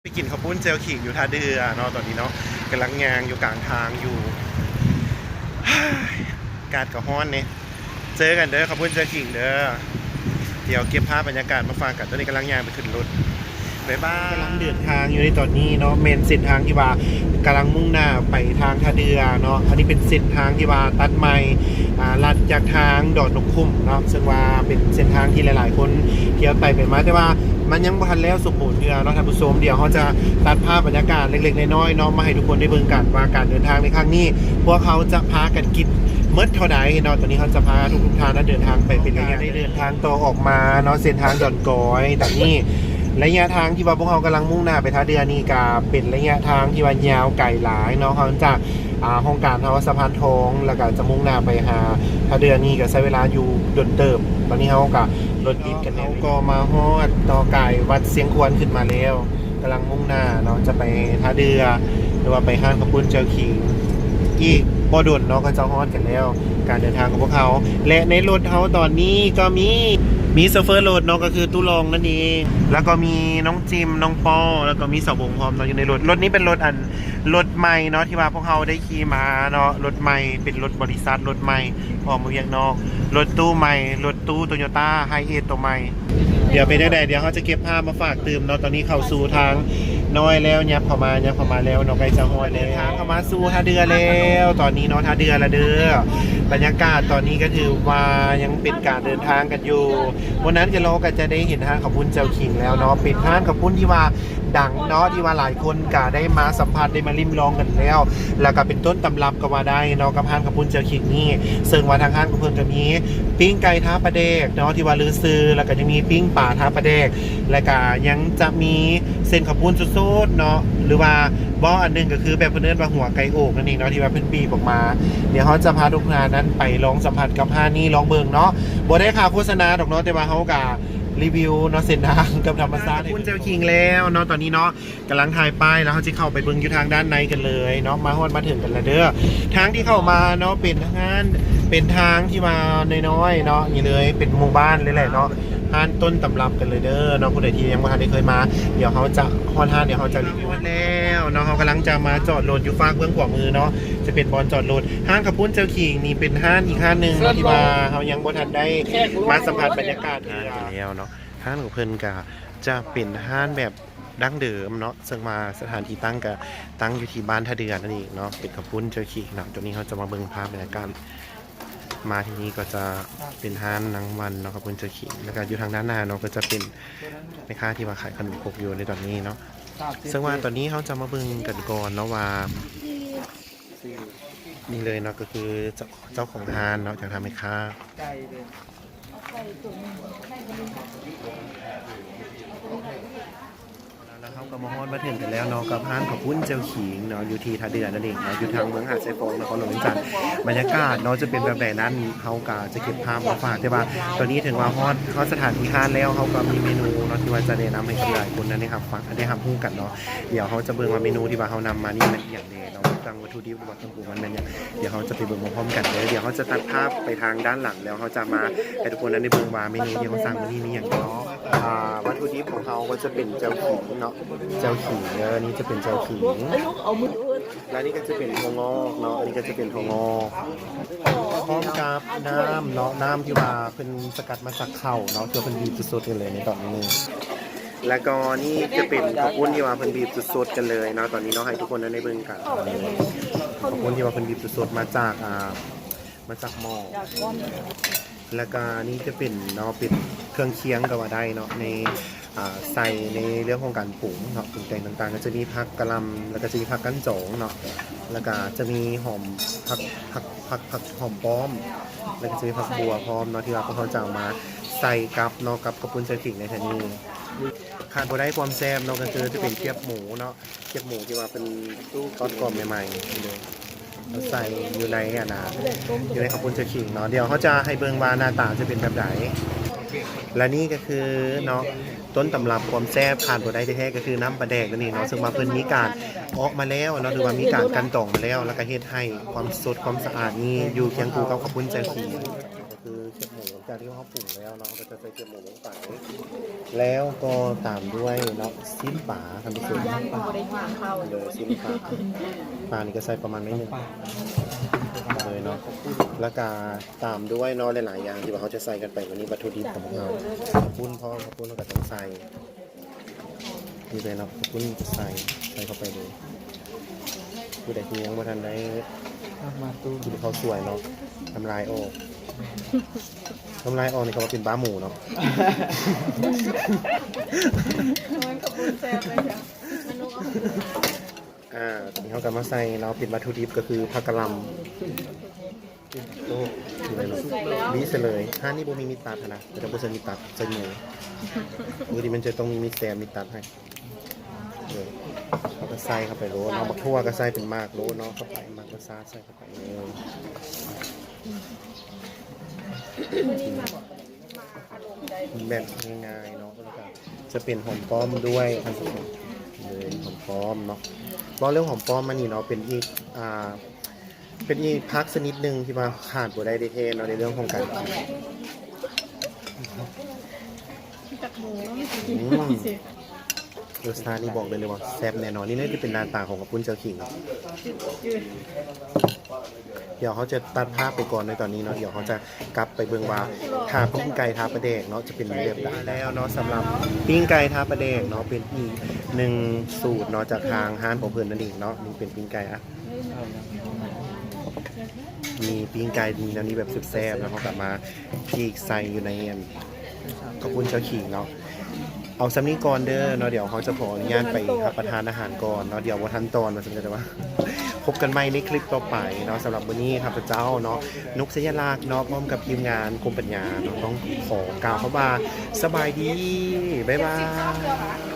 ໄປກິນເຂົ້າປຸ້ນແຈ່ວຂີງຢູ່ທ່າເດື່ອເນາະ ຕອນນີ້ເນາະ ກຳລັງຍ່າງຢູ່ກາງທາງຢູ່ ອາກາດກໍຮ້ອນເດ. ເຈີກັນເດີ ເຂົ້າປຸ້ນແຈ່ວຂີງເດີ. ດຽວເກັບພາບບັນຍາກາດມາຝາກກັນ. ຕອນນີ້ກຳລັງຍ່າງໄປຂຶ້ນລົດ. ບາຍບາຍ. ກຳລັງເດີນທາງຢູ່ໃນຕອນນີ້ເນາະ ແມ່ນເສັ້ນທາງທີ່ວ່າກຳລັງມຸ່ງໜ້າໄປທາງທ່າເດື່ອເນາະ. ອັນນີ້ເປັນເສັ້ນທາງທີ່ວ່າຕັດໃໝ່ ອາ ລັດຈາກທາງດອນນົກຂຸມເນາະ ເຊິ່ງວ່າເປັນເສັ້ນທາງທີ່ຫຼາຍໆຄົນທ່ຽວໄຕ່ໄປມາ ແຕ່ວ່າມັນຍັງບໍ່ທັນແລ້ວສົມບູນເທື່ອເນາະທ່ານຜູ້ຊົມ. ດຽວເຮົາຈະຕັດພາບບັນຍາກາດເລັກໆນ້ອຍໆເນາະ ມາໃຫ້ທຸກຄົນໄດ້ເບິ່ງກັນວ່າການເດີນທາງໃນຄັ້ງນີ້ ພວກເຮົາຈະພາກັນກິນໝົດເທົ່າໃດເນາະ. ຕອນນີ້ເຮົາຈະພາທຸກໆທ່ານນະເດີນທາງໄປເປັນໄລຍະ ໄດ້ເດີນທາງຕໍ່ອອກມາເນາະ ເສັ້ນທາງດອນກອຍ. ຕອນນີ້ໄລຍະທາງທີ່ວ່າພວກເຮົາກຳລັງມຸ່ງໜ້າໄປທ່າເດື່ອນີ້ກະເປັນໄລຍະທາງທີ່ວ່າຍາວໄກຫຼາຍເນາະ. ເຮົາຈາກ ອາ ຫ້ອງການເຮົາສະພານທອງ ແລ້ວກະຈະມຸ່ງໜ້າໄປຫາທ່າເດື່ອນີ້ກະໃຊ້ເວລາຢູ່ດົນເຕີບ. ຕອນນີ້ເຮົາກະລົດຕິດກັນແນ່ ເຮົາກໍມາຮອດເນາະ ກາຍວັດຊຽງຄວນຂຶ້ນມາແລ້ວ. ກຳລັງມຸ່ງໜ້າເນາະ ຈະໄປທ່າເດື່ອ ຫຼືວ່າໄປຮ້ານເຂົ້າປຸ້ນແຈ່ວຂີງ. ອີກບໍ່ດົນເນາະ ກໍຈະຮອດກັນແລ້ວ ການເດີນທາງຂອງພວກເຮົາ. ແລະ ໃນລົດເຮົາຕອນນີ້ກໍມີ ມີໂຊເຟີລົດເນາະ ກໍຄືຕູ້ລອງນັ້ນເອງ ແລ້ວກໍມີນ້ອງຈິມ ນ້ອງປ້ອ ແລ້ວກໍມີສາວບົງພ້ອມເນາະ ຢູ່ໃນລົດ. ລົດນີ້ເປັນລົດ ອັນ ລົດໃໝ່ເນາະ ທີ່ວ່າພວກເຮົາໄດ້ຂີ່ມາເນາະ ລົດໃໝ່ ເປັນລົດບໍລິສັດ ລົດໃໝ່ ອອກມາວຽກນອກ ລົດຕູ້ໃໝ່ ລົດຕູ້ໂຕໂຍຕ້າໄຮເອດໂຕໃໝ່. ດຽວເປັນຈັ່ງໃດ ດຽວເຮົາຈະເກັບພາບມາຝາກຕື່ມເນາະ. ຕອນນີ້ເຂົ້າສູ່ທາງນ້ອຍແລ້ວ ຫຍັບເຂົ້າມາ ຫຍັບເຂົ້າມາແລ້ວເນາະ ໃກ້ຈະຮອດແລ້ວ ເດີນທາງເຂົ້າມາສູ່ທ່າເດື່ອແລ້ວ. ຕອນນີ້ເນາະ ທ່າເດື່ອລະເດີ ບັນຍາກາດຕອນນີ້ກໍຖືວ່າຍັງເປັນການເດີນທາງກັນຢູ່. ມື້ນັ້ນກໍເຮົາກໍຈະໄດ້ເຫັນຮ້ານເຂົ້າປຸ້ນແຈ່ວຂີງແລ້ວເນາະ ເປັນຮ້ານເຂົ້າປຸ້ນທີ່ວ່າ ດັງເນາະ ທີ່ວ່າຫຼາຍຄົນກະໄດ້ມາສຳຜັດ ໄດ້ມາລິມລອງກັນແລ້ວ ແລ້ວກະເປັນຕົ້ນຕຳລັບກໍວ່າໄດ້ເນາະ ກັບຮ້ານເຂົ້າປຸ້ນແຈ່ວຂີງນີ້. ເຊິ່ງວ່າທາງຮ້ານຂອງເພິ່ນກະມີປີ້ງໄກ່ທາປາແດກເນາະ ທີ່ວ່າລືຊື່ ແລ້ວກະຍັງມີປີ້ງປາທາປາແດກ ແລ້ວກະຍັງຈະມີເສັ້ນເຂົ້າປຸ້ນສົດໆເນາະ ຫຼືວ່າເວົ້າອັນໜຶ່ງກະຄືແບບເພິ່ນເອີ້ນວ່າຫົວໄກ່ໂອກນັ້ນເອງເນາະ ທີ່ວ່າເພິ່ນບີບອອກມາ. ດຽວເຮົາຈະພາທຸກທ່ານນັ້ນໄປລອງສຳຜັດກັບຮ້ານນີ້ລອງເບິ່ງເນາະ. ບໍ່ໄດ້ຄ່າໂຄສະນາດອກເນາະ ແຕ່ວ່າເຮົາກະ ຣີວິວເນາະ ເສັ້ນທາງກັບທຳມະຊາດ. ເຂົ້າປຸ້ນແຈ່ວຂີງແລ້ວເນາະ ຕອນນີ້ເນາະ ກຳລັງຖ່າຍປ້າຍ ແລ້ວເຮົາຊິເຂົ້າໄປເບິ່ງຢູ່ທາງດ້ານໃນກັນເລີຍເນາະ. ມາຮອດມາເຖິງກັນແລ້ວເດີ. ທາງທີ່ເຂົ້າມາເນາະ ເປັນຮ້ານ ເປັນທາງທີ່ວ່ານ້ອຍໆເນາະ ນີ້ເລີຍ ເປັນໝູ່ບ້ານເລີຍແຫຼະເນາະ. ຮ້ານຕົ້ນຕຳລັບກັນເລີຍເດີເນາະ. ຜູ້ໃດທີ່ຍັງບໍ່ທັນໄດ້ເຄີຍມາ ດຽວເຮົາຈະຮອດຮ້ານ ດຽວເຮົາຈະຣີວິວ. ຮອດແລ້ວເນາະ ເຮົາກຳລັງຈະມາຈອດລົດຢູ່ຟາກເບື້ອງຂວາມືເນາະ ຈະເປັນບ່ອນຈອດລົດ. ຮ້ານເຂົ້າປຸ້ນແຈ່ວຂີງນີ້ເປັນຮ້ານອີກຮ້ານໜຶ່ງເນາະ ທີ່ວ່າເຮົາຍັງບໍ່ທັນໄດ້ມາສຳຜັດບັນຍາກາດເທື່ອ. ຮ້ານກັນແລ້ວເນາະ ຮ້ານຂອງເພິ່ນກະຈະເປັນຮ້ານແບບ ດັ້ງເດີມເນາະ ເຊິ່ງວ່າສະຖານທີ່ຕັ້ງກະຕັ້ງຢູ່ທີ່ບ້ານທ່າເດືອນັ້ນເອງເນາະ ເປັນເຂົ້າປຸ້ນເຈົ້າຂີງເນາະ. ຕອນນີ້ເຮົາຈະມາເບິ່ງພາບບັນຍາກາດ ມາທີ່ນີ້ກໍຈະເປັນຮ້ານນາງວັນເນາະ ເຂົ້າປຸ້ນເຈົ້າຂີງ ແລ້ວກະຢູ່ທາງດ້ານໜ້າເນາະ ກໍຈະເປັນແມ່ຄ້າທີ່ວ່າຂາຍຂະໜົມຄົກຢູ່ໃນຕອນນີ້ເນາະ. ເຊິ່ງວ່າຕອນນີ້ເຮົາຈະມາເບິ່ງກັນກ່ອນເນາະວ່າ ນີ້ເລີຍເນາະ ກໍຄືເຈົ້າ ເຈົ້າຂອງຮ້ານເນາະ ຈາກທາງແມ່ຄ້າ. ແລ້ວເຮົາກໍມາຮອດມາເຖິງກັນແລ້ວເນາະ ກັບຮ້ານເຂົ້າປຸ້ນເຈົ້າຂີງເນາະ ຢູ່ທີ່ທ່າເດືອນັ້ນເອງເນາະ ຢູ່ທາງເມືອງຫາດຊາຍຟອງ ນະຄອນຫຼວງວຽງຈັນ. ບັນຍາກາດເນາະຈະເປັນແບບໃດນັ້ນ ເຮົາກໍຈະເກັບພາບມາຝາກ ແຕ່ວ່າຕອນນີ້ເຖິງວ່າຮອດ ຮອດສະຖານທີ່ຮ້ານແລ້ວ ເຮົາກໍມີເມນູເນາະ ທີ່ວ່າຈະແນະນຳໃຫ້ຫຼາຍໆຄົນນັ້ນໄດ້ຮັບຟັງ ໄດ້ຮັບຮູ້ກັນເນາະ. ດຽວເຮົາຈະເບິ່ງວ່າເມນູທີ່ວ່າເຮົານຳມານີ້ແມ່ນອີ່ຫຍັງແດ່ເນາະ ທັງວັດຖຸດິບ ຫວາເຄື່ອງປຸງມັນແມ່ນຫຍັງ ດຽວເຮົາຈະໄປເບິ່ງພ້ອມໆກັນເດີ. ດຽວເຮົາຈະຕັດພາບໄປທາງດ້ານຫຼັງ ແລ້ວເຮົາຈະມາໃຫ້ທຸກຄົນນັ້ນໄດ້ເບິ່ງວ່າເມນູທີ່ເຮົາສັ່ງມື້ນີ້ມີຫຍັງເນາະ. ອ່າ ວັດຖຸດິບຂອງເຮົາກໍຈະເປັນແຈ່ວຂີງເນາະ ແຈ່ວຂີງເດີ ນີ້ຈະເປັນແຈ່ວຂີງ ແລ້ວນີ້ກໍຈະເປັນຖົ່ວງອກເນາະ ອັນນີ້ກໍຈະເປັນຖົ່ວງອກ ພ້ອມກັບນ້ຳເນາະ ນ້ຳທີ່ວ່າເພິ່ນສະກັດມາຈາກເຂົ້າເນາະ ເທື່ອເພິ່ນບີບສົດໆກັນເລີຍໃນຕອນນີ້. ແລ້ວກໍນີ້ຈະເປັນເຂົ້າປຸ້ນທີ່ວ່າເພິ່ນບີບສົດໆກັນເລີຍເນາະ ຕອນນີ້ເນາະ ໃຫ້ທຸກຄົນໄດ້ເບິ່ງກັນ. ເຂົ້າປຸ້ນທີ່ວ່າເພິ່ນບີບສົດໆມາຈາກ ອ່າ ມາຈາກໝໍ້ ແລ້ວກໍນີ້ຈະເປັນເນາະ ເປັນເຄື່ອງຄຽງກໍວ່າໄດ້ເນາະ ໃນ ອ່າ ໃສ່ໃນເລື່ອງຂອງການປຸງເນາະ ປຸງແຕ່ງຕ່າງໆ ກໍຈະມີຜັກກະຫຼ່ຳ ແລ້ວກໍຈະມີຜັກກັ້ນຈອງເນາະ ແລ້ວກໍຈະມີຫອມ ຜັກ ຜັກ ຜັກ ຜັກຫອມປ້ອມ ແລ້ວກໍຈະມີຜັກບົ່ວພ້ອມເນາະ ທີ່ວ່າພວກເຮົາຈະເອົາມາໃສ່ກັບເນາະ ກັບເຂົ້າປຸ້ນເຈົ້າຂີງໃນເທື່ອນີ້. ຂາດບໍ່ໄດ້ຄວາມແຊບເນາະ ກໍຄືຈະເປັນຄຽບໝູເນາະ ຄຽບໝູທີ່ວ່າເພິ່ນທອດກອບໃໝ່ໆເລີຍ ມາໃສ່ຢູ່ໃນ ອັນນ່າ ຢູ່ໃນເຂົ້າປຸ້ນເຈົ້າຂີງເນາະ. ດຽວເຮົາຈະໃຫ້ເບິ່ງວ່າໜ້າຕາຈະເປັນແບບໃດ. ແລະນີ້ກໍຄືເນາະ ຕົ້ນຕຳລັບຄວາມແຊບຂາດບໍ່ໄດ້ແທ້ໆ ກໍຄືນ້ຳປາແດກນັ້ນເອງເນາະ ເຊິ່ງວ່າເພິ່ນມີການເອາະມາແລ້ວເນາະ ຫຼືວ່າມີການກັ່ນຕອງມາແລ້ວ ແລ້ວກໍເຮັດໃຫ້ຄວາມສົດຄວາມສະອາດນີ້ຢູ່ຄຽງຄູ່ກັບເຂົ້າປຸ້ນເຈົ້າຂີງ ກໍຄືຄຽບໝູ. ຈາກທີ່ເຮົາປຸງແລ້ວເນາະ ເຮົາກໍຈະໃສ່ເກືອໝູລົງໄປ ແລ້ວກໍຕາມດ້ວຍເນາະ ຊີ້ນປາ ທ່ານຜູ້ຊົມ ໂດຍຊີ້ນປາ ປານີ້ກໍໃສ່ປະມານໜ້ອຍໜຶ່ງເລີຍເນາະ ແລ້ວກໍຕາມດ້ວຍເນາະ ຫຼາຍໆຢ່າງທີ່ວ່າເຮົາຈະໃສ່ກັນໄປມື້ນີ້ ວັດຖຸດິບຂອງພວກເຮົາ ເຂົ້າປຸ້ນພ້ອມ ເຂົ້າປຸ້ນເຮົາກໍຕ້ອງໃສ່ ນີ້ເລີຍເນາະ ເຂົ້າປຸ້ນໃສ່ ໃສ່ເຂົ້າໄປເລີຍ ຜູ້ໃດທີ່ຍັງບໍ່ທັນໄດ້ ມາຕູ້ ກິນເຂົ້າສວຍເນາະ ນ້ຳລາຍອອກ ນ້ຳລາຍອອກນີ້ເຂົາວ່າເປັນບ້າໝູເນາະ ແມ່ນຂະບຸນແຊບເລີຍຈ້ະ ອ່າ ຕອນນີ້ເຮົາກໍມາໃສ່ເນາະ ເປັນວັດຖຸດິບກໍຄືຜັກກະຫຼ່າ ນີ້ເລີຍເນາະ ບີບໃສ່ເລີຍ ຮ້ານນີ້ບໍ່ມີມີດຕັດຫັ້ນນະ ເຂົາເຈົ້າບໍ່ໃສ່ມີດຕັດ ໃສ່ມື ປົກກະຕິມັນຈະຕ້ອງມີມີດແຊມ ມີດຕັດໃຫ້ ເອີ ເຮົາກໍໃສ່ເຂົ້າໄປໂລດເນາະ ບັກຖົ່ວກໍໃສ່ເປັນໝາກໂລດເນາະ ເຂົ້າໄປ ໝາກກໍສາດໃສ່ເຂົ້າໄປເລີຍ ແບບງ່າຍໆເນາະ ແລ້ວກໍຈະເປັນຫອມປ້ອມດ້ວຍ ທ່ານຜູ້ຊົມ ເອີ ຫອມປ້ອມເນາະ ເວົ້າເລື່ອງຫອມປ້ອມມານີ້ເນາະ ເປັນອີກ ອ່າ ເປັນອີກຜັກຊະນິດໜຶ່ງທີ່ວ່າຂາດບໍ່ໄດ້ເດ້ແທ້ເນາະ ໃນເລື່ອງຂອງການກິນ ອືມ ລົດຊາດນີ້ບອກໄດ້ເລີຍວ່າແຊບແນ່ນອນ ນີ້ເລີຍຈະເປັນໜ້າຕາຂອງເຂົ້າປຸ້ນເຈົ້າຂິງ ດຽວເຮົາຈະຕັດພາບໄປກ່ອນໃນຕອນນີ້ເນາະ ດຽວເຮົາຈະກັບໄປເບິ່ງວ່າຖ້າປີ້ງໄກ່ທາປາແດກເນາະ ຈະເປັນແບບໃດແລ້ວເນາະ ສຳລັບປີ້ງໄກ່ທາປາແດກເນາະ ເປັນອີກໜຶ່ງສູດເນາະ ຈາກທາງຮ້ານຂອງເພິ່ນນັ້ນເອງເນາະ ນີ້ເປັນປີ້ງໄກ່ ອ່ະ ມີປີ້ງໄກ່ ມີແນວນີ້ແບບແຊບໆ ແລ້ວເຮົາກໍມາຈີກໃສ່ຢູ່ໃນອັນ ເຂົ້າປຸ້ນເຈົ້າຂິງເນາະ ເອົາສ່ຳນີ້ກ່ອນເດີເນາະ ດຽວເຮົາຈະຂໍອະນຸຍາດໄປຮັບປະທານອາຫານກ່ອນເນາະ ດຽວບໍ່ທັນຕອນວ່າຊັ້ນ ແຕ່ວ່າພົບກັນໃໝ່ໃນຄລິບຕໍ່ໄປເນາະ ສຳລັບມື້ນີ້ຂ້າພະເຈົ້າເນາະ ນົກ ໄຊຍະລັກເນາະ ພ້ອມກັບທີມງານຄົມປັນຍາເນາະ ຕ້ອງຂໍກ່າວຄຳວ່າ ສະບາຍດີ ບາຍບາຍ.